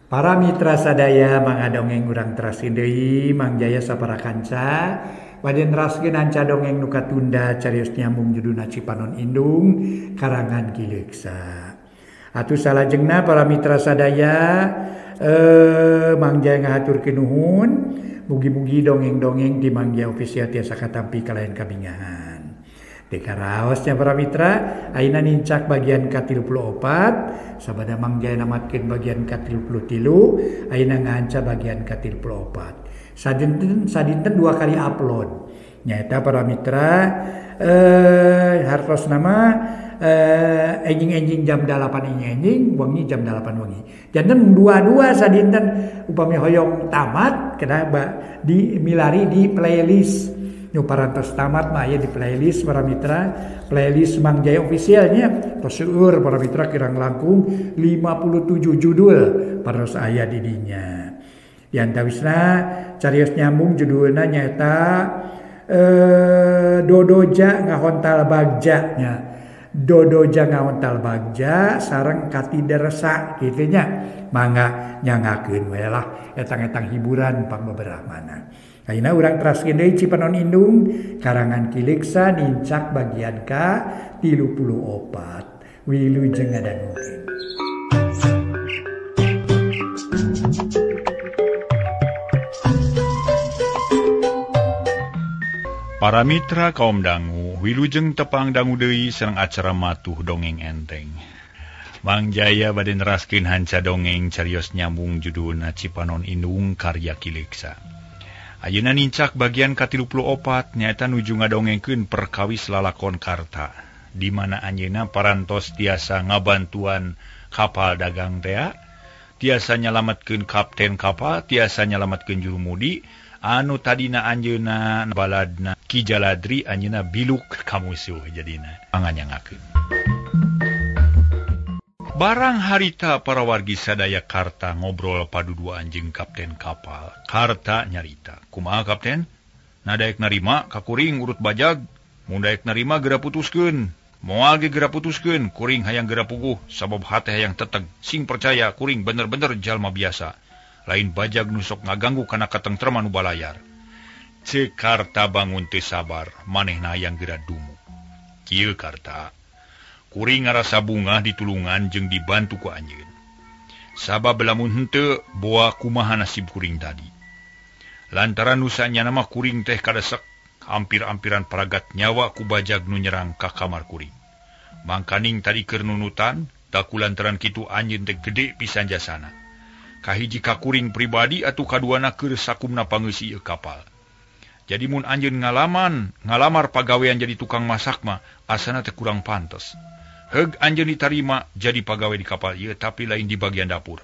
Para mitra sadaya mangadongeng urang teraskeun deui Mang Jaya sapara kanca bade neraskeun anca dongeng nu katunda carios nyambung judulna Cipanon Indung karangan Ki Leuksa. Atuh salajengna para mitra sadaya Mang Jaya ngahaturkeun nuhun, mugi-mugi dongeng-dongeng di Mang Jaya Official tiasa katampi kalayan kabingahan. Deka raosnya para mitra, ayeuna nincak bagian ka-34, sabada Mang Jaya namatkeun bagian ka-33, ayeuna nganca bagian ka-34. Sadinten dua kali upload. Nyaeta para mitra hartos nama enjing-enjing jam 8 enjing, wengi jam 8 wengi. Janten dua-dua sadinten upami hoyong tamat kena di milari di playlist. Nu parantos tamat mah aya di playlist para mitra, playlist Mang Jaya Officialnya tos seueur para mitra kirang langkung 57 judul parantos aya di dinya. Di antawisna carios nyambung judulna nyaeta Dodoja ngahontal bagja nya. Dodoja ngahontal bagja sareng katidersa kitu nya. Mangga nyangakeun we lah etang-etang hiburan pangbeberahmana. Ayeuna urang teraskeun deui Cipanon Indung karangan Ki Leuksa nincak bagian ka-34. Wilujeng ngadangukeun. Para mitra kaum dangu, wilujeng tepang dangu deui sareng acara matuh dongeng enteng. Mang Jaya bade neraskeun hanca dongeng carios nyambung judulna Cipanon Indung karya Ki Leuksa. Ayeuna nincak bagian ka-34 nyaeta nuju ngadongengkeun perkawis lalakon Karta, di mana anjeunna parantos tiasa ngabantuan kapal dagang tea, tiasa nyalametkeun kapten kapal, tiasa nyalametkeun juru mudi, anu tadina anjeunna baladna Ki Jaladri anjeunna biluk ka musuh jadina panganyangakeun. Barang harita para wargi sadaya Karta ngobrol paduduaan jeung kapten kapal. Karta nyarita, kumaha kapten? Nadaek narima ka kuring urut bajag, mun daek narima geura putuskeun. Moal ge geura putuskeun, kuring hayang geura puguh sabab hate hayang teteg. Sing percaya kuring bener-bener jalma biasa. Lain bajag nu sok ngaganggu kana katengtreman nu balayar. Ceuk Karta bangun teu sabar, manehna hayang geura dumu. Kieu Karta, kuring ngarasa bungah ditulungan jeung dibantu ku anjeun. Sabab lamun henteu boa kumaha nasib kuring tadi. Lantaran nu sanyana mah kuring teh kadesek hampir-ampiran paragat nyawa ku bajag nu nyerang ka kamar kuring. Mangkaning tadi keur nunutan, da ku lantaran kitu anjeun teh gede pisan jasana. Kahiji ka kuring pribadi atuh kaduana keur sakumna pangeussi ieu kapal. Jadi mun anjeun ngalamar pagawean jadi tukang masak mah asana teh kurang pantes. Heug anjeun ditarima jadi pagawe di kapal ieu tapi lain di bagian dapur.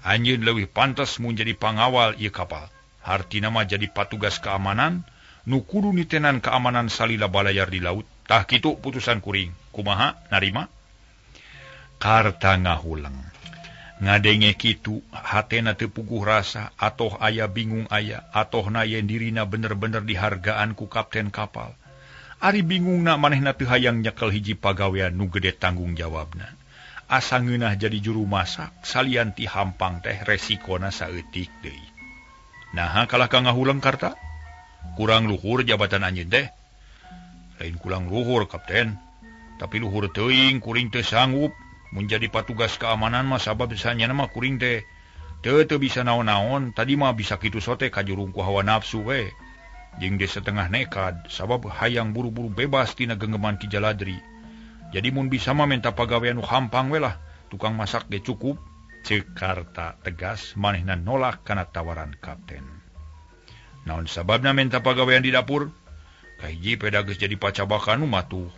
Anjeun leuwih pantes mun jadi pangawal ieu kapal. Hartina mah jadi patugas keamanan nu kudu nitenan keamanan salila balayar di laut. Tah kitu putusan kuring. Kumaha narima? Karta ngahuleng. Ngadenge kitu hatena teu puguh rasa atoh aya bingung aya atohna yen dirina bener-bener dihargaan ku kapten kapal. Ari bingungna manehna teu hayang nyekel hiji pagawean nu gede tanggung jawabna. Asa ngeunah jadi juru masak salian ti hampang teh resikona saeutik deui. Naha kalah ka ngahuleng Karta? Kurang luhur jabatan anjeun teh. Lain kurang luhur kapten, tapi luhur teuing kuring teu sanggup mun jadi patugas keamanan mah sabab sanyana mah kuring teh teu bisa naon-naon. Tadi mah bisa kitu sote kajurung ku hawa nafsu we. Jeung ge setengah nekad sabab hayang buru-buru bebas tina genggeman Ki Jaladri. Jadi mun bisa mah menta pagawean nu hampang we lah, tukang masak ge cukup. Ceuk Karta tegas manehna nolak kana tawaran kapten. Naon sababna menta pagawean di dapur? Kahiji peda geus jadi pacabakan nu matuh.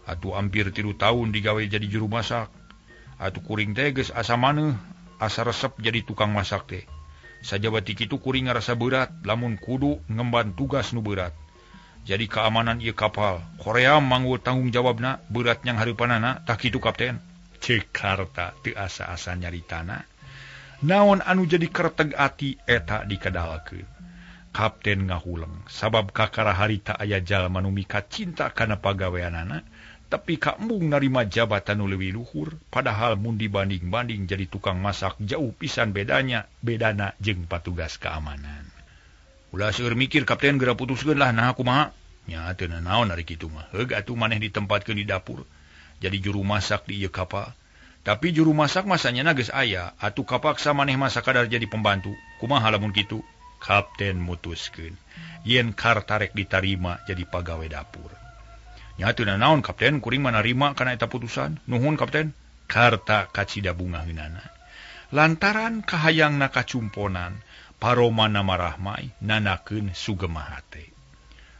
Atuh hampir 3 tahun digawe jadi juru masak. Atuh kuring teh geus asa maneuh, asa resep jadi tukang masak teh. Sajabati kitu kuring ngarasa berat lamun kudu ngemban tugas nu berat. Jadi keamanan ieu kapal, Korea manggul tanggung jawabna berat nyang hareupanana, tah kitu kapten. Ceuk Karta teu asa-asa nyaritana. Naon anu jadi kerteg ati eta dikadalkeun. Kapten ngahuleng sabab kakara harita aya jalma nu mika cinta kana pagaweanana Tapi ka embung narima jabatan nu leuwih luhur, padahal mun dibanding-banding jadi tukang masak jauh pisan bedanya, bedana jeung patugas keamanan. Ulah seueur mikir kapten geura putuskeun lah nah kumaha. Nya teu nanaon ari kitu mah. Heug atuh maneh ditempatkeun di dapur jadi juru masak di ieu kapal. Tapi juru masak masanya geus aya, atuh kapaksa maneh mah sakadar jadi pembantu. Kumaha lamun kitu? Kapten mutuskeun yen Karta rek ditarima jadi pagawe dapur. Nya teu nanaon kapten, kuring mah narima kana eta putusan. Nuhun kapten. Karta kacida bungaheunana. Lantaran kahayangna kacumponan, paromana marahmai nanakeun sugema hate.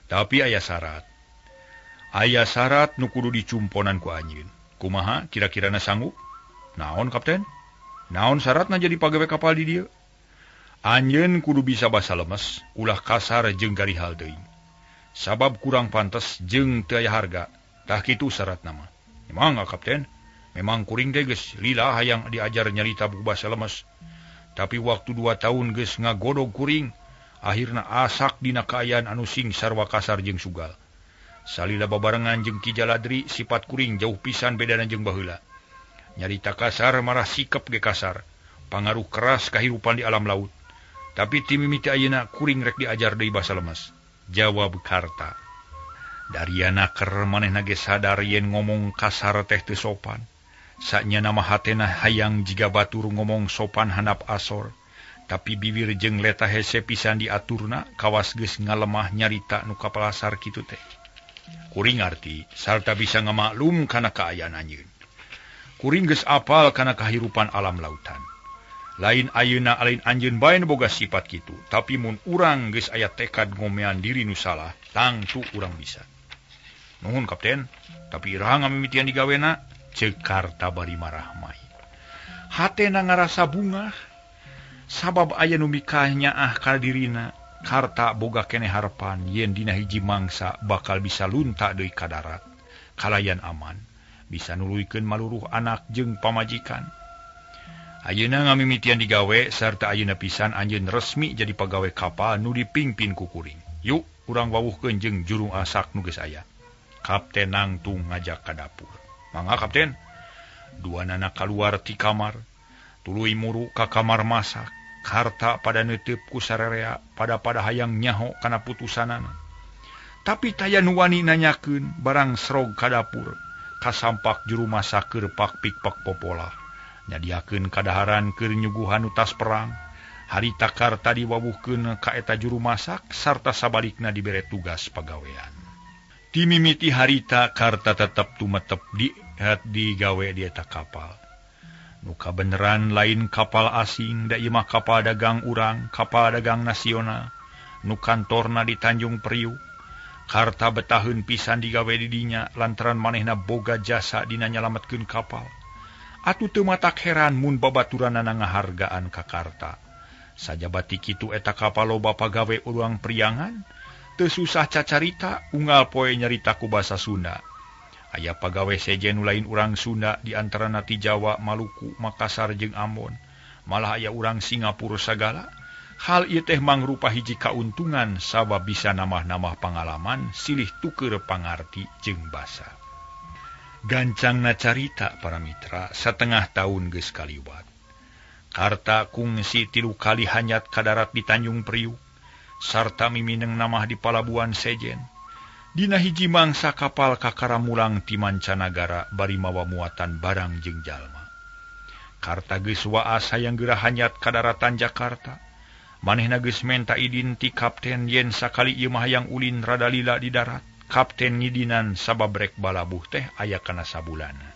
Tapi aya syarat. Aya syarat nu kudu dicumponan ku anjeun. Kumaha kira-kirana sanggup? Naon kapten? Naon syaratna jadi pagawe kapal di dieu? Anjeun kudu bisa basa lemes, ulah kasar jeung garihal teuing. Sabab kurang pantes jeung teu aya harga. Tah kitu syaratna mah. Emang kapten? Memang kuring teh geus lila hayang diajar nyarita buku basa lemes. Tapi waktu 2 tahun geus ngagodog kuring, akhirna asak dina kaayaan anu sing sarwa kasar jeung sugal. Salila babarengan jeung Ki Jaladri, sifat kuring jauh pisan bedana jeung baheula. Nyarita kasar marah sikep ge kasar, pangaruh keras kahirupan di alam laut. Tapi ti mimiti ayeuna kuring rek diajar deui basa lemes. Jawab Karta. Dariana ker manehna ge sadar yen ngomong kasar teh teu sopan. Sanyana mah hatena hayang jiga batur ngomong sopan handap asor. Tapi bibir jeung letah hese pisan diaturna kawas geus ngalemah nyarita nu kapalasar kitu teh. Kuring ngarti sarta bisa ngamaklum kana kaayaan anjeun. Kuring geus apal kana kahirupan alam lautan. Lain ayeuna lain anjeun bae nu boga sifat kitu, tapi mun urang geus aya tekad ngomean diri nu salah, tangtu urang bisa. Nuhun kapten, tapi iraha ngamimitian digawena? Ceuk Karta bari marahmai. Hatena ngarasa bungah sabab aya nu mikah nyaah ka dirina. Karta boga keneh harepan yen dina hiji mangsa bakal bisa lunta deui ka darat, kalayan aman, bisa nuluykeun maluruh anak jeung pamajikan. Ayeuna ngamimitian digawe sarta ayeuna pisan anjeun resmi jadi pagawe kapal nu dipingpin ku kuring. Yuk, urang wawuhkeun jeung juru asak nu geus aya. Kapten nangtung ngajak ka dapur. Mangga kapten. Dua nana kaluar ti kamar, tuluy muru ka kamar masak. Karta pada neuteup ku sarerea pada hayang nyaho kana putusanana. Tapi taya nu wani nanyakeun barang serog ka dapur, kasampak juru masak keur pak-pikpak popolah. Nyadiakeun kadaharan keur nyuguhan utas perang. Harita Karta diwawuhkeun ka eta juru masak sarta sabalikna dibere tugas pagawean. Ti mimiti harita Karta tetep tumetep digawe di eta kapal. Nu kabeneran lain kapal asing, da ieu mah kapal dagang urang, kapal dagang nasional, nu kantorna di Tanjung Priuk. Karta betaheun pisan digawe di dinya lantaran manehna boga jasa dina nyalametkeun kapal. Atuh teu matak heran mun babaturanana ngahargaan ka Karta. Sajabati kitu eta kapal loba pagawe urang priangan, teu susah cacarita, unggal poe nyarita ku basa Sunda. Aya pagawe sejen nu lain urang Sunda di antarana ti Jawa, Maluku, Makassar jeung Ambon. Malah aya urang Singapura sagala. Hal ieu teh mangrupa hiji kauntungan sabab bisa namah-namah pangalaman silih tuker pangarti jeung basa. Gancangna carita para mitra, 1,5 tahun geus kaliwat. Karta kungsi 3 kali hanyat ka darat di Tanjung Priuk, sarta mimineng namah di palabuhan sejen. Dina hiji mangsa kapal kakara mulang ti mancanagara bari mawa muatan barang jeung jalma. Karta geus waas hayang geura hanyat ka daratan Jakarta. Manehna geus menta idin ti kapten yen sakali ieu mah hayang ulin rada lila di darat. Kapten ngidinan sabab rek balabuh teh aya kana sabulana.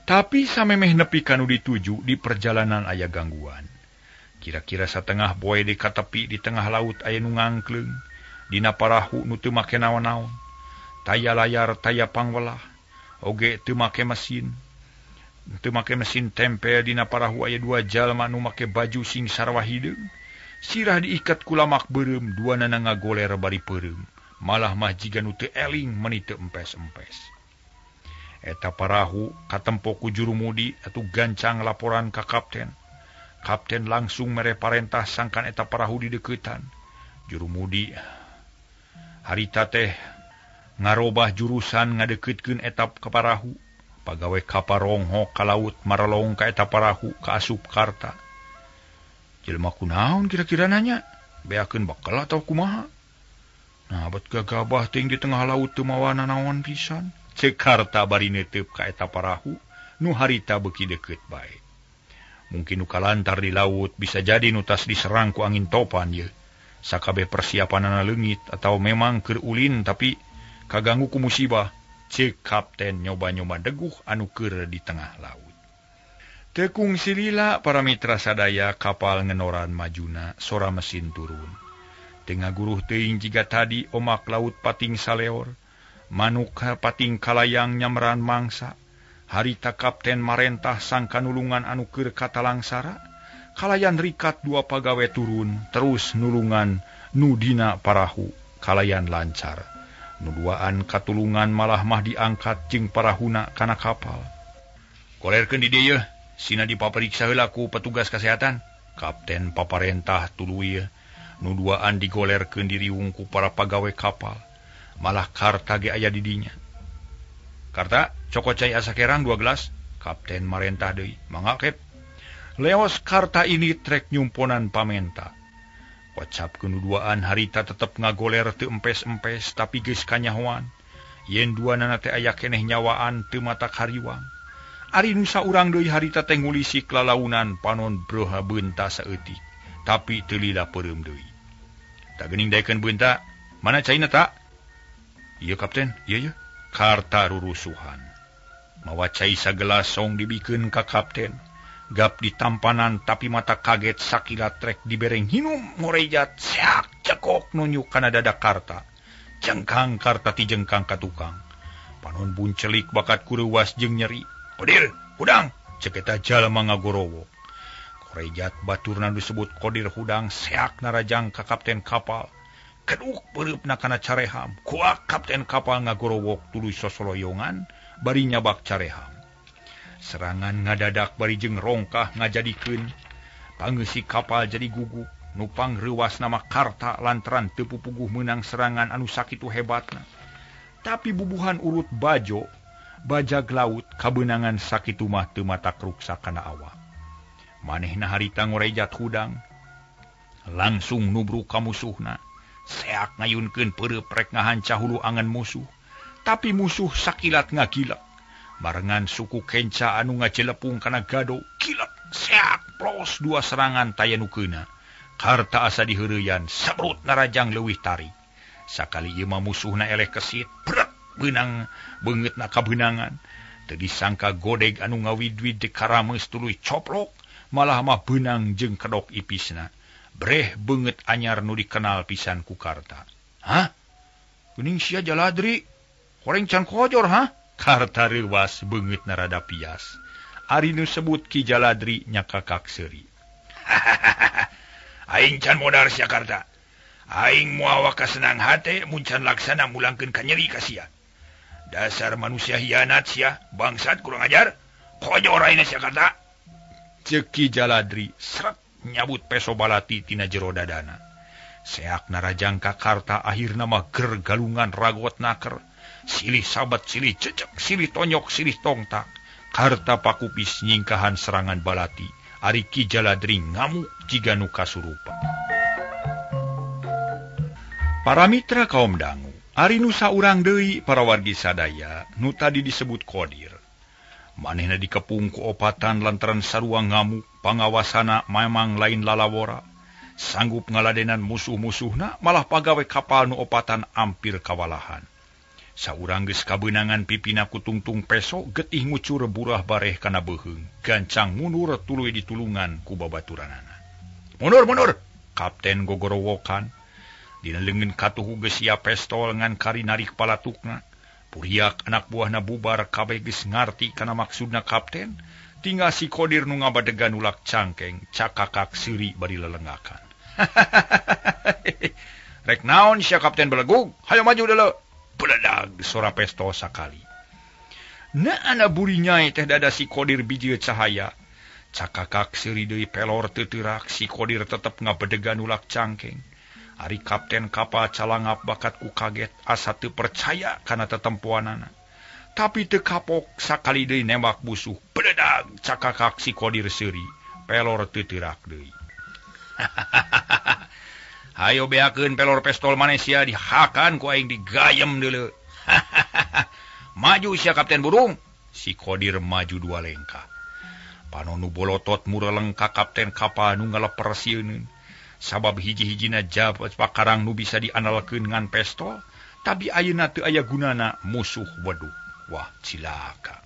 Tapi samemeh nepi ka nu dituju di perjalanan aya gangguan. Kira-kira 1,5 poe di katepi di tengah laut aya nu ngangkleung. Dina parahu nu teu make naon-naon. Taya layar, taya pangwelah, oge teu make mesin. Teu make mesin tempel dina parahu aya 2 jalma nu make baju sing sarwa hideung. Sirah diikat ku lamak beureum, duanana ngagoler bari peureum. Malah mah jiga nu teu eling meuni teu empes-empes. Eta parahu katempo ku jurumudi atuh gancang laporan ka kapten. Kapten langsung mere parentah sangkan eta parahu dideuketan. Jurumudi harita teh Ngarobah jurusan ngadeukeutkeun etap ka parahu. Pagawe kapal ronghok ka laut maralong ka eta parahu kaasup Karta. Jelema kunaon kira-kira nanya? Beakeun bekel atau kumaha? Nah, bet gagabah ting di tengah laut teu mawa nanaon pisan. Ceuk Karta bari neuteup ka eta parahu nu harita beuki deukeut bae. Mungkin nu kalantar di laut bisa jadi nu tas diserang ku angin topan ye. Sakabeh persiapanana leungit atau memang keur ulin tapi kaganggu ku musibah. Ceuk kapten nyoba-nyoba deguh anu keur di tengah laut. Tekung silila para mitra sadaya kapal ngenoran majuna sora mesin turun. Tengah guruh teuing jiga tadi omak laut pating saleor, manuk pating kalayang nyamran mangsa. Harita kapten marentah sangka nulungan anu keur katalangsara, kalayan rikat dua pagawe turun terus nulungan nu dina parahu kalayan lancar. Nu duaan katulungan malah mah diangkat jeung parahuna kana kapal. Kolerkeun di dieu, sina dipapariksa heula ku petugas kesehatan. Kapten paparentah tuluy nu duaan digolerkeun diriung ku para pagawe kapal. Malah Karta ge aya di dinya. Karta, cokot cai asa kerang 2 gelas. Kapten marentah deui, mangga kep. Leos Karta ini trek nyumponan pamenta. Kocap kenuduaan harita tetep ngagoler teu empes-empes tapi geus kanyahoan. Yen duanana teh aya keneh nyawaan teu matak hariwang. Ari nu saurang deui harita teh ngulisik lalaunan panon broha beunta saeutik, tapi teu lila peureum deui. Tah geuning daekeun beunta, mana caina ta? Ieu kapten, ieu ye. Karta rurusuhan. Mawa cai sagelas song dibikeun ka kapten. Gap ditampanan tapi mata kaget sakilat trek dibereng hinum ngorejat seak cekok nunjuk kana dada Karta. Jengkang Karta ti jengkang ka tukang. Panon buncelik bakat kureuwas jeung nyeri. Kodir, hudang, cek eta jalma ngagorowok. Korejat baturna disebut Kodir hudang seak narajang ka kapten kapal. Keduk peureupna kana careham. Kuak kapten kapal ngagorowok tuluy sosoloyongan bari nyabak careham. Serangan ngadadak bari jeung rongkah ngajadikeun pangeusi kapal jadi gugup. Nupang reuwas nama Karta lantaran teu pupuguh meunang serangan anu sakitu hebatna. Tapi bubuhan urut bajo bajag laut kabeunangan sakitu mah teu matak ruksak kana awak. Manehna harita ngorejat hudang langsung nubruk ka musuhna. Seak ngayunkeun peureup rek ngahanca hulu angan musuh, tapi musuh sakilat ngagilak. Barengan suku kenca anu ngajelepung kana gado, kilek seak plos dua serangan taya nu keuna. Karta asa diheureyan, sabrut narajang leuwih tarik. Sakali ieu mah musuhna eleh kesit, brek beunang beungeutna kabeunangan. Teu disangka godeg anu ngawidwid di karameus tuluy coplok, malah mah beunang jeung kedok ipisna. Breh beungeut anyar nu dikenal pisan ku Karta. Hah? Geuning sia Jaladri? Horeng can kojor ha? Karta reuwas beungeut narada pias. Ari nu sebut Ki Jaladri nyakakak seuri. Aing can modar sia Karta. Aing moal kasenang hate mun can laksana mulangkeun ka nyeri ka sia. Dasar manusia hianat sia, bangsat kurang ajar. Kojor aing sia Karta. Ceuk Ki Jaladri sret nyabut peso balati tina jero dadana. Seak narajang ka Karta akhirna mah ger galungan ragot naker. Silih sabat, silih cecek, silih tonyok, silih tongtak. Karta pakupis nyingkahan serangan balati. Ari Ki Jaladri ngamuk jiga nu kasurupan. Para mitra kaum dangu, ari nu saurang deui para wargi sadaya nu tadi disebut Kodir. Manehna dikepung ku opatan lantaran sarua ngamuk, pangawasana memang lain lalawora. Sanggup ngaladenan musuh-musuhna, malah pagawe kapal nu opatan ampir kawalahan. Saurang geus kabeunangan pipina ku tungtung peso, getih ngucur burah bareh kana beuheung. Gancang mundur tuluy ditulungan ku babaturanana. Mundur, mundur! Kapten gogorowokan. Dina leungeun katuhu geus sia pestol ngan kari narik palatukna. Puriak anak buahna bubar kabeh geus ngarti kana maksudna kapten. Tinggal si Kodir nu ngabadegan ulak cangkeng, cakakak seuri bari lelengakan. Rek naon sia kapten belegug? Hayo maju deuleu. Beledag sora pestol sakali. Naana burinyai teh dada si Kodir bijil cahaya. Cakakak seuri deui pelor teu teurak, si Kodir tetep ngabedegan ulak cangkeng. Ari kapten kapal calangap bakat ku kaget asa teu percaya kana tetempoanana. Tapi teu kapok sakali deui nembak musuh beledag cakakak si Kodir seuri pelor teu teurak deui. Hayo beakeun pelor pestol maneh sia dihakan ku aing digayem deuleu. Maju sia Kapten Burung. Si Kodir maju dua lengkah. Panonu bolotot mureleng ka kapten kapal nu ngaleper sieuneun. Sabab hiji-hijina jabat pakarang nu bisa diandalkeun ngan pestol, tapi ayeuna teu aya gunana musuh weduk. Wah, cilaka.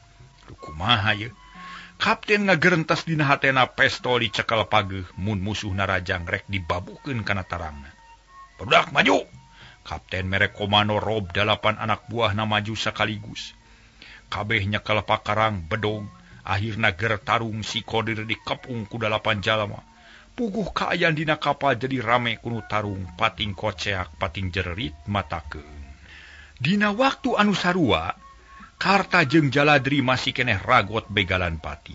Duh kumaha ye? Kapten ngagerentas dina hatena pestol dicekel pageuh mun musuh narajang rek dibabukeun kana tarangna. Barudak maju. Kapten mere komando rob 8 anak buahna maju sakaligus. Kabeh nyekel pakarang bedog, akhirna ger tarung si Kodir dikepung ku 8 jalma. Puguh kaayaan dina kapal jadi rame kunu tarung pating koceak pating jererit matakeun. Dina waktu anu sarua, Karta jeung Jaladri masih keneh ragot begalan pati.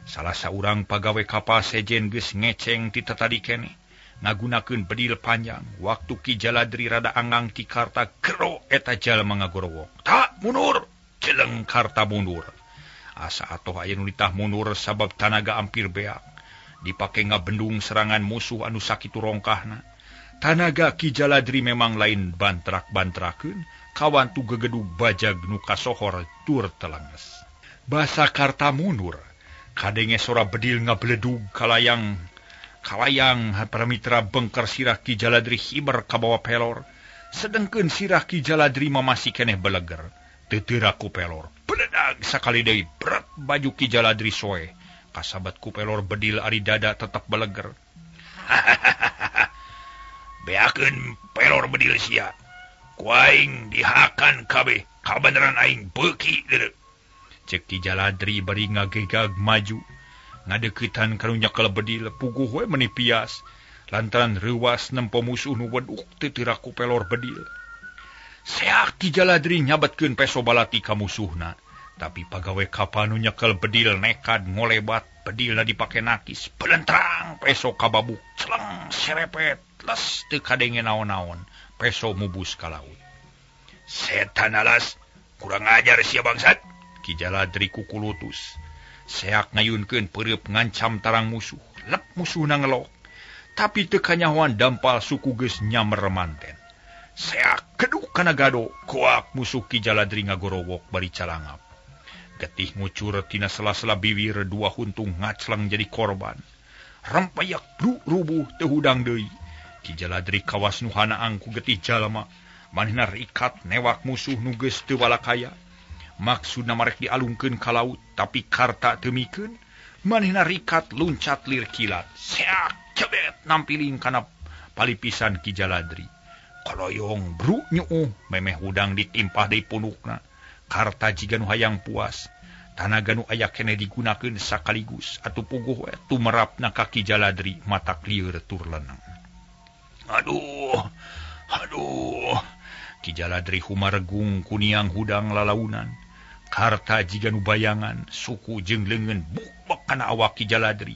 Salah saurang pagawe kapal sejen geus ngeceng ti tatadi keneh, ngagunakeun bedil panjang. Waktu Ki Jaladri rada angang ti Karta gero eta jalma ngagorowok. Tak mundur, celeng Karta mundur. Asa atoh aya nu ditah mundur sabab tanaga ampir beak. Dipake ngabendung serangan musuh anu sakitu rongkahna. Tanaga Ki Jaladri memang lain bantrak-bantrakeun, kawantu gegedug bajag nu kasohor tur telenges. Basa Karta mundur, kadenge sora bedil ngabeledug kalayang. Kalayang para mitra bengker sirah Ki Jaladri hiber kabawa pelor. Sedengkeun sirah Ki Jaladri mah masih keneh beleger. Teu teurak ku pelor. Beledag sakali deui bret baju Ki Jaladri soeh. Kasabat ku pelor bedil ari dada tetap beleger. Beakeun pelor bedil sia. Ku aing dihakan kabeh, kabeneran aing beuki deuleu. Cek Ki Jaladri bari ngagegag maju. Ngadeuketan ka nu nyekel bedil puguh we meuni pias. Lantaran reuwas nempo musuh nu weduk teu teurak ku pelor bedil. Seak Ki Jaladri nyabetkeun peso balati ka musuhna. Tapi pagawe kapal nu nyekel bedil nekad ngolebat bedilna dipake nakis belentrang peso kababuk celeng serepet les teu kadenge naon-naon peso mubus ka laut. Setan alas kurang ajar sia bangsat. Ki Jaladri kukulutus. Seak ngayunkeun peureup ngancam tarang musuh lep musuhna ngelok. Tapi teu kanyahoan dampal suku geus nyamer manten. Seak keduk kana gado koak musuh Ki Jaladri ngagorowok bari calangap. Getih ngucur tina sela-sela biwir dua huntung ngacleng jadi korban. Rempayak bru rubuh teu hudang deui. Ki Jaladri kawas nu hanaang ku getih jalma. Manehna rikat newak musuh nu geus teu walakaya. Maksudna marek dialungkeun ka laut, tapi Karta teu mikeun. Manehna rikat luncat lir kilat. Seak cebet nampiling kana palipisan Ki Jaladri. Koloyong bru nyuuh memeh hudang ditimpah deui punukna. Karta jiga nu hayang puas. Tanaga nu aya keneh digunakeun sakaligus atuh puguh we tumerapna ka Ki Jaladri matak lieur tur leneng. Aduh, aduh. Ki Jaladri humaregung kuniang hudang lalaunan. Karta jiga nu bayangan suku jeung leungeun bukbek kana awak Ki Jaladri.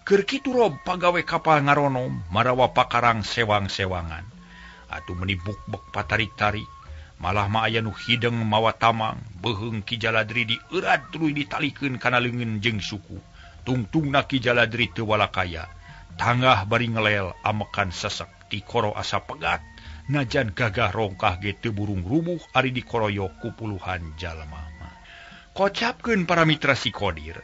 Keur kitu rob pagawe kapal ngaronom marawa pakarang sewang-sewangan. Atuh meuni bukbek patarik-tarik. Malah mah aya nu hideng mawa tamang, beuheung Ki Jaladri dieurat tuluy ditalikeun kana leungeun jeung suku. Tungtungna Ki Jaladri teu walakaya. Tanggah bari ngelel amekan sesek tikoro asa pegat. Najan gagah rongkah ge teu burung rubuh ari dikoroyok ku puluhan jalma. Kocapkeun para mitra si Kodir.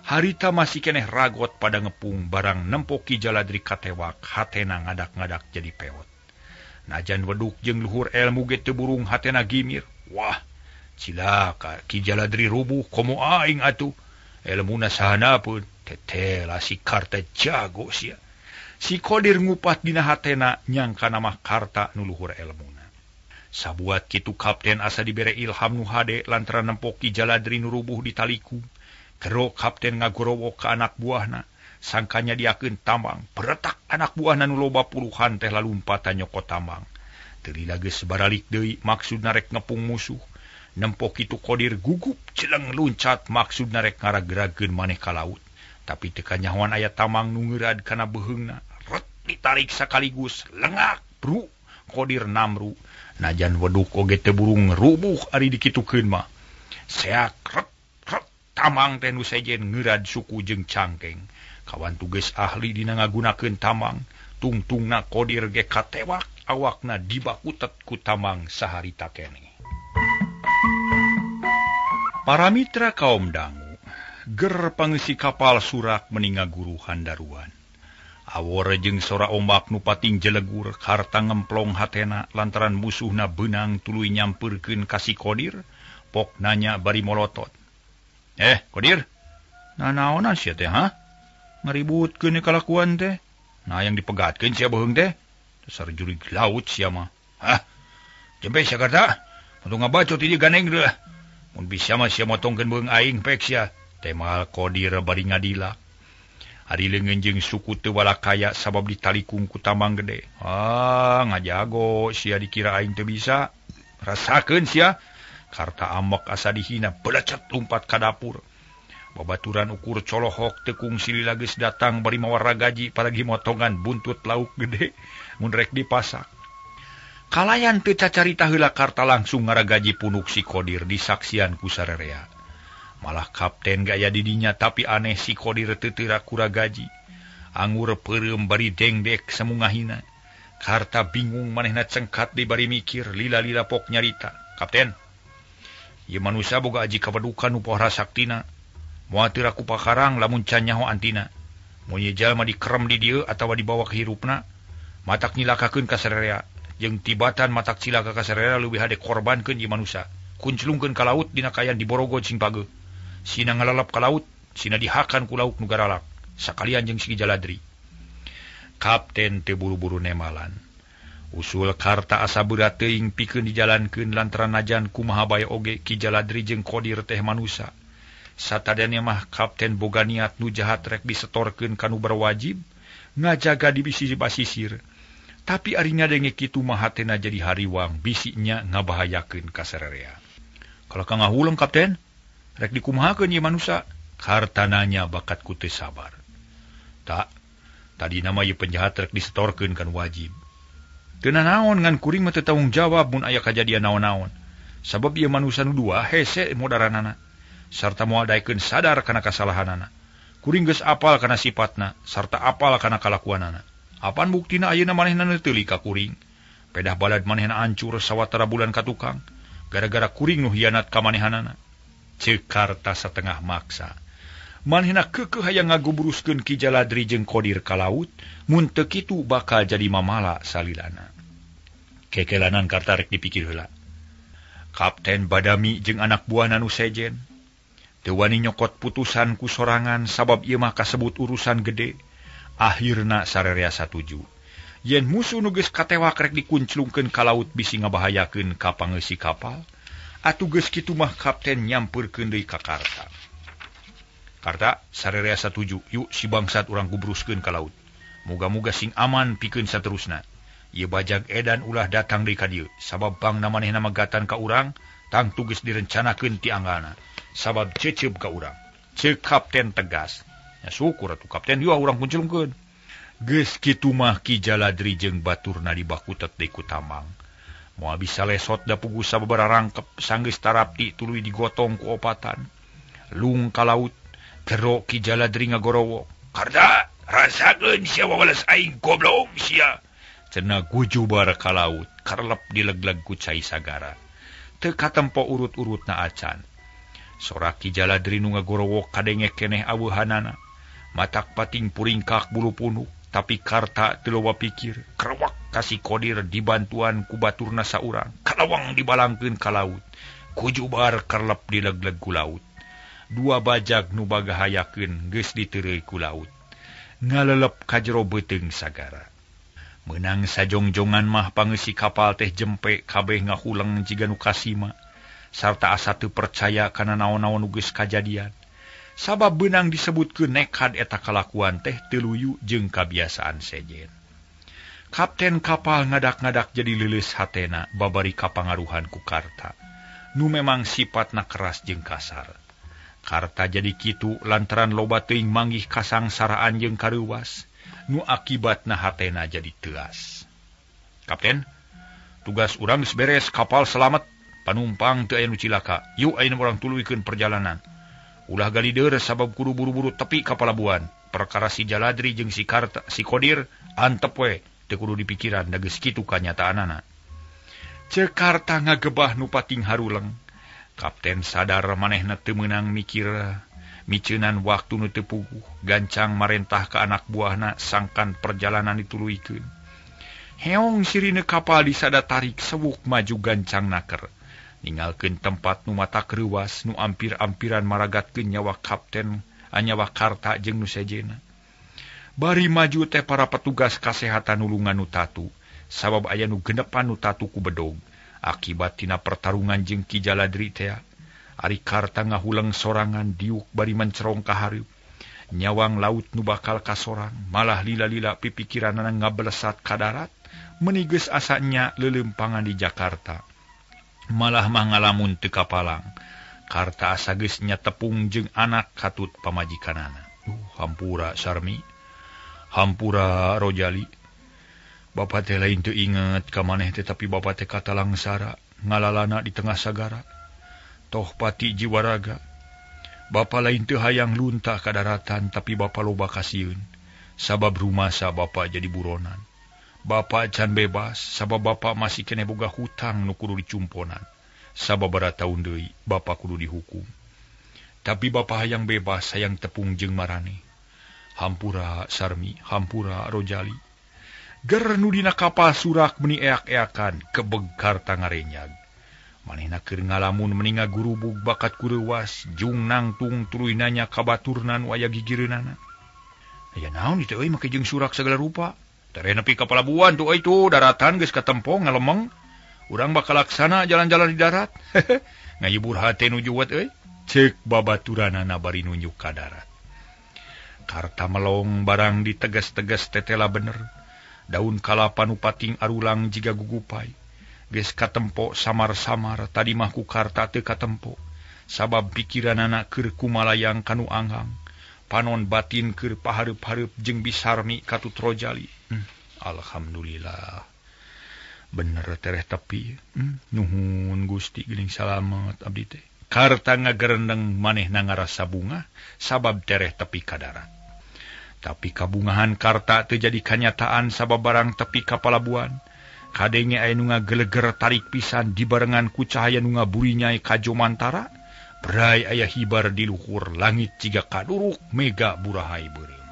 Harita masih keneh ragot pada ngepung barang nempo Ki Jaladri katewak hatena ngadak-ngadak jadi peot. Najan weduk jeung luhur elmu ge teu burung hatena gimir. Wah, cilaka Ki Jaladri rubuh komo aing atuh. Elmuna sahanapeun tetela si Karta jago sia. Si Kodir ngupat dina hatena nyangkana mah Karta nu luhur elmuna. Sabuat kitu kapten asa dibere ilham nu hade lantaran nempo Ki Jaladri nu rubuh ditaliku. Gero kapten ngagorowok ka anak buahna. Sangkanya diakeun tambang, beretak anak buahna nu loba puluhan teh lalumpatan nyokot tambang. Teu lila geus baralik deui maksudna rek ngepung musuh. Nempo kitu Kodir gugup celeng luncat maksudna rek ngaragrageun maneh ka laut. Tapi teu kanyahoan aya tamang nu ngeurad kana beuheungna. Ret ditarik sakaligus lengak Bru Kodir namru najan weduk oge teu burung rubuh ari dikitukeun mah. Seak rek rek tamang teh nu sejen ngeurad suku jeung cangkeng. Kawan tugas ahli dina ngagunakeun tamang, tungtungna Kodir ge katewak awakna dibakutet ku tamang saharita keneh. Para mitra kaum dangu, ger pangeusi kapal surak meninga guru handaruan. Awor jeung sora ombak nu pating jelegur karta ngemplong hatena lantaran musuhna beunang tuluy nyampeurkeun ka si Kodir, pok nanya bari molotot. Kodir, nanaonan sia teh ha? Ngaributkeun kalakuan teh. Nah yang dipegatkeun sia beuheung teh. Dasar jurig laut sia mah. Hah? Jempe sia Karta? Untung ngabacot ieu ganeng deui. Mun bisa mah sia motongkeun beuheung aing pek sia. Temal Kodir bari ngadilak. Ari leungeun jeung suku teu walakaya sabab ditalikung ku tamang gede. Ah, ngajago sia dikira aing teu bisa. Rasakeun sia. Karta ambek asa dihina belecet lumpat ka dapur. Babaturan ukur colohok tekung silila geus datang bari mawa ragaji palagi motongan buntut lauk gede mun rek dipasak. Kalayan teu cacarita heula Karta langsung ngaragaji punuk si Kodir disaksian ku sarerea. Malah kapten gaya didinya tapi aneh si Kodir teu teu kuragaji. Angur peureum bari dengdek semungahina. Karta bingung manehna cengkat di bari mikir lila-lila pok nyarita. Kapten, ieu manusia boga aji kawedukan nu pohara saktina. Moal teu raku pakarang lamun can nyaho antina. Mun ieu jalma dikerem di dieu atawa dibawa ka hirupna, matak nyilakakeun ka sarerea. Jeung tibatan matak cilaka ka sarerea leuwih hade korbankeun ieu manusia. Kunclungkeun ka laut dina kayan diborogo sing pageuh. Sina ngalalap ka laut, sina dihakan ku lauk nu garalak. Sakalian jeung si Jaladri. Kapten teu buru-buru nemalan. Usul Karta asa berat teuing pikeun dijalankeun lantaran najan kumaha bae oge Ki Jaladri jeung Kodir teh manusa. Satadana mah kapten boga niat nu jahat rek disetorkeun ka nu berwajib, ngajaga di bisi basisir. Tapi ari ngadenge kitu mah hatena jadi hariwang, bisinya ngabahayakeun ka sarerea. Kalau ka ngahuleng kapten, rek dikumahakeun ieu manusa? Karta nanya bakat ku teu sabar. Tak, tadi nama ieu penjahat rek disetorkeun kan wajib. Teu nanaon ngan kuring mah teu tanggung jawab mun aya kajadian naon-naon. Sabab ieu manusa nu dua hese modaranana sarta moal daekeun sadar kana kasalahanana. Kuring geus apal kana sipatna sarta apal kana kalakuanana. Apan buktina ayeuna manehna teu ka kuring. Pedah balad manehna hancur sawatara bulan ka tukang gara-gara kuring nu hianat ka manehanana. Ceuk Karta satengah maksa. Manehna keukeuh hayang ngagubruskeun Ki Jaladri jeung Kodir ka laut, mun teu kitu bakal jadi mamala salilana. Kekelanan Karta rek dipikir heula. Kapten Badami jeung anak buahna nu sejen teu wani nyokot putusan ku sorangan sabab ieu mah kasebut urusan gede. Akhirna sarerea satuju. Yen musuh nu geus katewak rek dikunclungkeun ka laut bisi ngabahayakeun ka pangeusi kapal, atuh geus kitu mah kapten nyampeurkeun deui ka Karta. Karta sarerea satuju, yuk si bangsat urang gubruskeun ka laut. Muga-muga sing aman pikeun saterusna. Ieu bajag edan ulah datang deui ka dieu, sabab bangna manehna magatan ka urang, tangtu geus direncanakeun ti anggana. Sabab cecep ka urang. Ceuk kapten tegas. Ya syukur atuh kapten, yuk urang kunclungkeun. Geus kitu mah Ki Jaladri jeung baturna dibakutet deui ku tamang. Moal bisa lesot da puguh sababaraha rangkep sanggeus tarapti tuluy digotong ku opatan. Lung ka laut, gero Ki Jaladri ngagorowok. Karta, rasakeun sia wawalas aing goblok sia. Cenah gujubar ka laut, karlep dilegleg ku cai sagara. Teu katempo urut-urutna acan. Sora Ki Jaladri nu ngagorowok kadenge keneh aweuhanana. Matak pating puringkak bulu punuk, tapi Karta teu loba pikir. Krewak ka si Kodir dibantuan ku baturna saurang. Kalawang dibalangkeun ka laut. Kujubar kerlep dilegleg ku laut. Dua bajag nu bagahayakeun geus diteureuy ku laut. Ngalelep ka jero beuteung sagara. Meunang sajongjongan mah pangeusi kapal teh jempe kabeh ngahuleng jiga nu kasima. Sarta asa teu percaya kana naon-naon nu geus kajadian. Sabab beunang disebutkeun nekad eta kalakuan teh teu luyu jeung kabiasaan sejen. Kapten kapal ngadak-ngadak jadi leuleus hatena babari kapangaruhan ku Karta. Nu memang sipatna keras jeung kasar. Karta jadi kitu lantaran loba teuing manggih kasangsaraan jeung kareuwas, nu akibatna hatena jadi teuas. Kapten, tugas urang geus beres, kapal selamat, panumpang teu aya nu cilaka. Yuk ayeuna urang tuluykeun perjalanan. Ulah galider sabab kudu buru-buru tepi ka palabuhan. Perkara si Jaladri jeung si Karta, si Kodir antep we, teu kudu dipikiran da geus kitu kanyataanana. Ceuk Karta ngagebah nu pating haruleng. Kapten sadar manehna teu meunang mikir miceunan waktu nu teu puguh, gancang marentah ka anak buahna sangkan perjalanan dituluykeun. Heong sirine kapal disada tarik sewuk maju gancang naker. Ninggalkeun tempat nu mata kreuwas nu ampir-ampiran maragatkeun nyawa kapten, nyawa Karta jeung nu sejenna. Bari maju teh para petugas kasehatan nulungan nu tatu, sabab aya nu genepan nu tatu ku bedog. Akibat tina pertarungan jeung Ki Jaladri teh, ari Karta ngahuleng sorangan diuk bari mencerong ka hareup. Nyawang laut nu bakal kasorang, malah lila-lila pipikiranana ngabelesat ka darat, meuni geus asa nya leuleumpangan di Jakarta. Malah mah ngalamun teu kapalang. Karta asa geus nya tepung jeung anak katut pamajikanana. Hampura Sarmi, hampura Rojali. Bapa teh lain teu inget ka maneh teh, tapi bapa teh katalangsara ngalalana di tengah sagara. Toh pati jiwa raga. Bapa lain teu hayang luntah ka daratan, tapi bapa loba kasieun. Sabab rumasa bapa jadi buronan. Bapa can bebas, sabab bapa masih keneh boga hutang nu kudu dicumponan. Sababaraha taun deui bapa kudu dihukum. Tapi bapa hayang bebas, hayang tepung jeung marane. Hampura Sarmi, hampura Rojali. Ger nu dina kapal surak meuni eak-eakan, kebeg Karta ngarenyag. Manehna keur ngalamun meni ngagurubug bakat kureuwas, jung nangtung tuluy nanya ka baturna nu aya gigireunana. Aya naon ieu euy make jeung surak sagala rupa? Tereh nepi ka palabuhan tuh itu daratan geus katempo ngalemeng. Urang bakal laksana jalan-jalan di darat. Ngayibur hate nu juwet euy. Ceuk babaturanana bari nunjuk ka darat. Karta melong barang ditegas-tegas tetela bener. Daun kalapa nu pating arulang jiga gugupai. Geus katempo samar-samar tadi mah ku Karta teu katempo. Sabab pikiranana keur kumalayang kanu anghang. Panon batin keur pahareup-hareup jeung Bisarmi katut Rojali. Alhamdulillah. Bener tereh tepi. Nuhun Gusti geuning salamet abdi teh. Karta ngagerendeng manehna ngarasa bungah sabab tereh tepi ka darat. Tapi kabungahan Karta teu jadi kanyataan sabab barang tepi ka palabuhan. Kadenge aya nu ngageleger tarik pisan dibarengan ku cahaya nu ngaburinyai ka Jomantara. Berai aya hibar di luhur langit jiga kaduruk mega burahai beureum.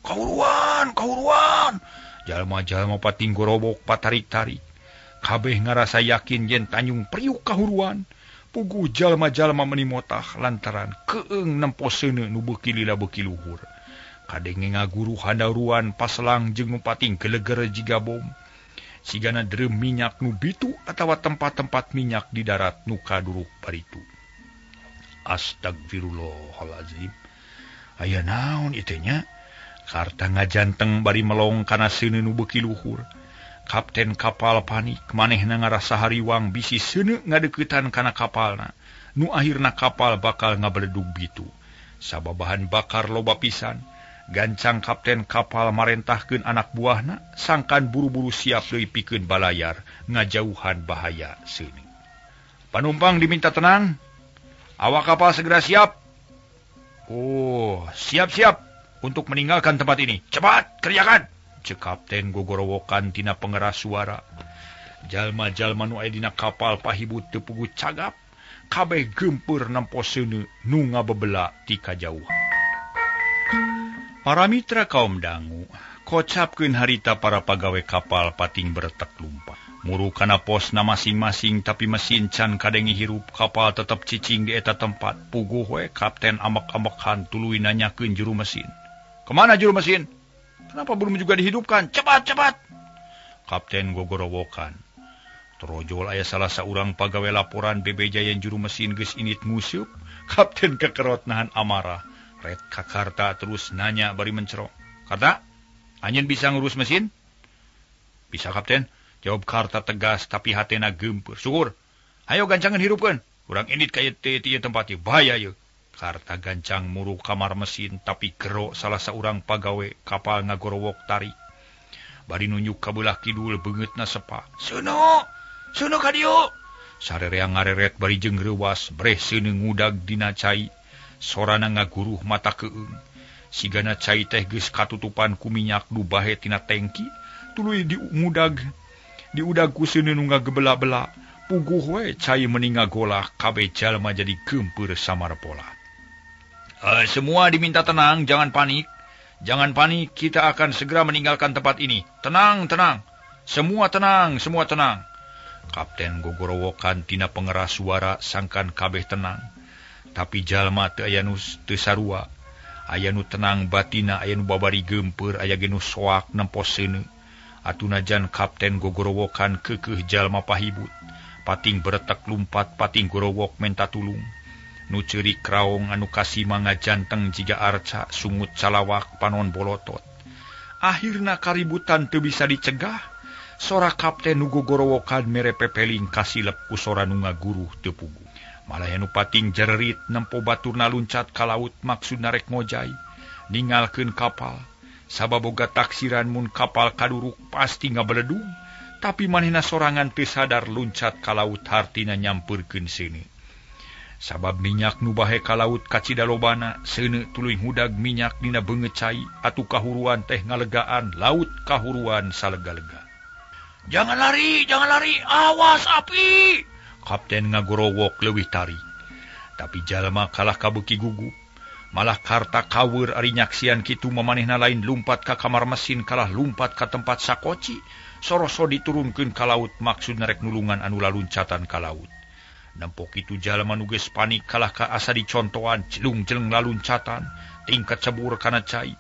Kahuruan, kahuruan. Jalma-jalma pating gorobok patarik-tarik. Kabeh ngarasa yakin yen Tanjung Priuk kahuruan. Puguh jalma-jalma meuni motah lantaran keung nempo seuneu nu beuki lila beuki luhur. Kadenge ngaguru handaruan paselang jeung nu pating geleger jiga bom. Sigana drum minyak nu bitu atawa tempat-tempat minyak di darat nu kaduruk baritu. Astagfirullahalazim. Aya naon ieu teh nya? Karta ngajanteng bari melong kana seuneu nu beuki luhur. Kapten kapal panik, manehna ngarasa hariwang bisi seuneu ngadeuketan kana kapalna. Nu akhirna kapal bakal ngabeledug bitu. Sabab bahan bakar loba pisan. Gancang kapten kapal marentahkeun anak buahna sangkan buru-buru siap deui pikeun balayar ngajauhan bahaya seuneu. Panumpang diminta tenang. Awak kapal segera siap. Oh, siap-siap untuk meninggalkan tempat ini. Cepat, kerjakan. Ceuk kapten gogorowokan tina pengeras suara. Jalma-jalma nu aya dina kapal pahibut teu puguh cagap. Kabeh geumpeur nempo seuneu nu ngabebela ti kajauhan. Para mitra kaum dangu, kocapkeun harita para pagawe kapal pating bertek lumpat. Muru kana posna masing-masing tapi mesin can kadenge hirup, kapal tetep cicing di eta tempat. Puguh we kapten ambek-ambekan tuluy nanyakeun juru mesin. Kemana juru mesin? Kenapa belum juga dihidupkan? Cepat, cepat! Kapten gogorowokan. Trojol aya salah saurang pagawe laporan bebeja yen juru mesin geus init nguseup. Kapten kekerot nahan amarah. Red ka Karta terus nanya bari mencerok. Karta, anjeun bisa ngurus mesin? Bisa, Kapten. Jawab Karta tegas tapi hatena geumpeur. Syukur. Hayo gancangan hirupkeun. Urang indit ka ieu tempat ieu. Bahaya ieu. Karta gancang muru kamar mesin tapi gero salah saurang pagawe kapal ngagorowok tarik. Bari nunjuk ka beulah kidul beungeutna sepa. Seuneu, seuneu ka dieu. Sarerea ngareret bari jeung reuwas breh seuneu ngudag dina cai. Sorana ngaguruh mata keung. Sigana cai teh geus katutupan ku minyak nu bahe tina tangki, tuluy diudag. Diudag ku seuneu nu ngagebela-bela. Puguh we cai meni ngagolah kabeh jalma jadi geumpeur samarpola. Semua diminta tenang, jangan panik. Jangan panik, kita akan segera meninggalkan tempat ini. Tenang, tenang. Semua tenang, semua tenang. Kapten gogorowokan tina pengeras suara sangkan kabeh tenang. Tapi jalma teu aya nu teu sarua. Aya nu tenang batina, aya nu babari geumpeur, aya ge nu soak nempo seuneu. Atunajan kapten gogorowokan keukeuh jalma pahibut. Pating beretek lumpat, pating gorowok menta tulung. Nu ceurik raong anu kasima ngajanteng jiga arca, sungut calawak panon bolotot. Akhirna kaributan teu bisa dicegah. Sora kapten nu gogorowokan mere pepeling kasilep ku sora nu ngaguruh teu puguh. Malah nu pating jererit nempo baturna luncat ka laut maksudna rek ngojay, ningalkeun kapal. Sababoga taksiran mun kapal kaduruk pasti ngabeledung. Tapi manehna sorangan teu sadar luncat ka laut hartina nyampeurkeun seuneu. Sabab minyak nu bahe ka laut kacida lobana, seuneu tuluy ngudag minyak dina beungeut cai, atuh kahuruan teh ngalegaan, laut kahuruan salega-lega. Jangan lari, awas api! Kapten ngagorowok leuwih tarik. Tapi jalma kalah kabeuki gugup. Malah karta kaweur ari nyaksian kitu mamanehna lain lumpat ka kamar mesin kalah lumpat ka tempat sakoci. Soroso diturunkeun ka laut maksudna rek nulungan anu laluncatan ka laut. Nempo kitu jalma nu geus panik kalah ka asa dicontoan jelung-jeleng laluncatan tingkat cebur kana cai.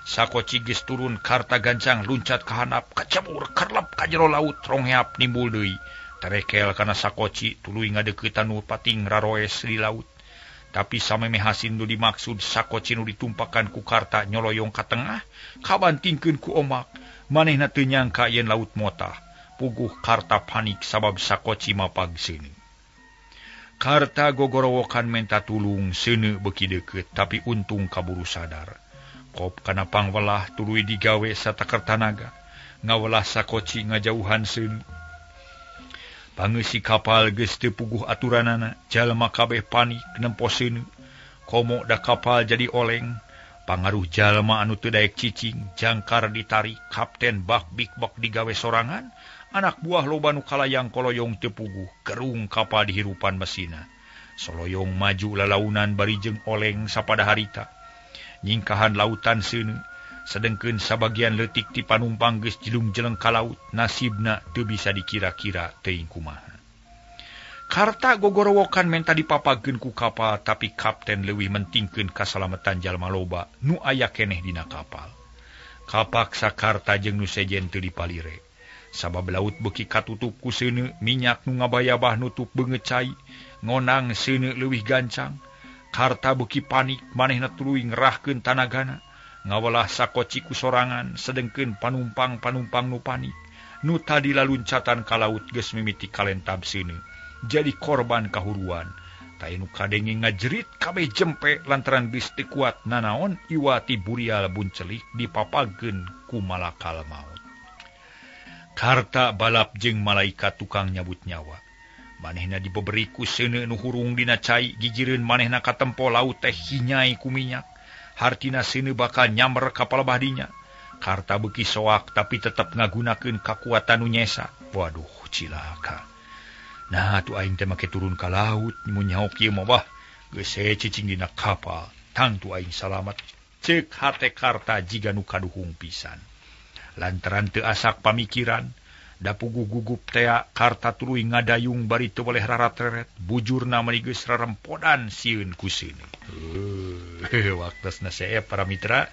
Sakoci geus turun karta gancang luncat ka handap kacebur kerlep ka jero laut rongheap nimbul deui. Terekel kana sakoci tuluy ngadeuketan nu pating raroes di laut. Tapi samemeh hasin nu dimaksud sakoci nu ditumpakan ku karta nyoloyong ka tengah kabantingkeun ku omak. Manehna teu nyangka yen laut motah. Puguh karta panik sabab sakoci mapag seuneu. Karta gogorowokan menta tulung seuneu beuki deukeut tapi untung kaburu sadar. Kop kana pangwelah tuluy digawe sataker tanaga. Ngawelah sakoci ngajauhan seuneu. Pangeusi kapal geus teu puguh aturanana, jalma kabeh panik nempo seuneu. Komo da kapal jadi oleng. Pangaruh jalma anu teu daek cicing, jangkar ditarik, kapten bak bik bak digawe sorangan, anak buah loba nu kalayang koloyong teu puguh, gerung kapal dihirupan mesina. Soloyong maju lalaunan bari jeung oleng sapada harita. Nyingkahan lautan seuneu, sedengkeun sabagian leutik ti panumpang geus jelung-jeleng ka laut, nasibna teu bisa dikira-kira teuing kumaha. Karta gogorowokan menta dipapageun ku kapal, tapi kapten leuwih mentingkeun kasalametan jalma loba nu aya keneh dina kapal. Kapaksa karta jeung nu sejen teu dipalire. Sabab laut beuki katutup ku seuneu, minyak nu ngabayabah nutup beungeut cai, ngonang seuneu leuwih gancang. Karta beuki panik, manehna tuluy ngerahkeun tanagana, ngawelah sakoci ku sorangan, sedengkeun panumpang-panumpang nu panik. Nu tadi laluncatan ka laut geus mimiti kalentab seuneu. Jadi korban kahuruan. Taya nu kadenge ngajerit kabeh jempe lantaran geus teu kuat nanaon iwati burial buncelik dipapageun ku malakal maut. Karta balap jeung malaikat tukang nyabut nyawa. Manehna dibeberi ku seuneu nu hurung dina cai, gigireun manehna katempo laut teh hinyai ku minyak. Hartina seuneu bakal nyamber ka palebah dinya. Karta beuki soak tapi tetep ngagunakeun kakuatan nu nyesa. Waduh, cilaka. Nah, atuh aing teh make turun ka laut, mun nyaho kieu mah bah, geus cicing dina kapal, tangtu aing salamat. Ceuk hate karta jiga nu kaduhung pisan. Lantaran teu asak pamikiran, da puguh gugup tea karta tuluy ngadayung bari teu boleh rarateret, bujurna meni geus rarempodan sieun ku seuneu. Waktosna seep para mitra.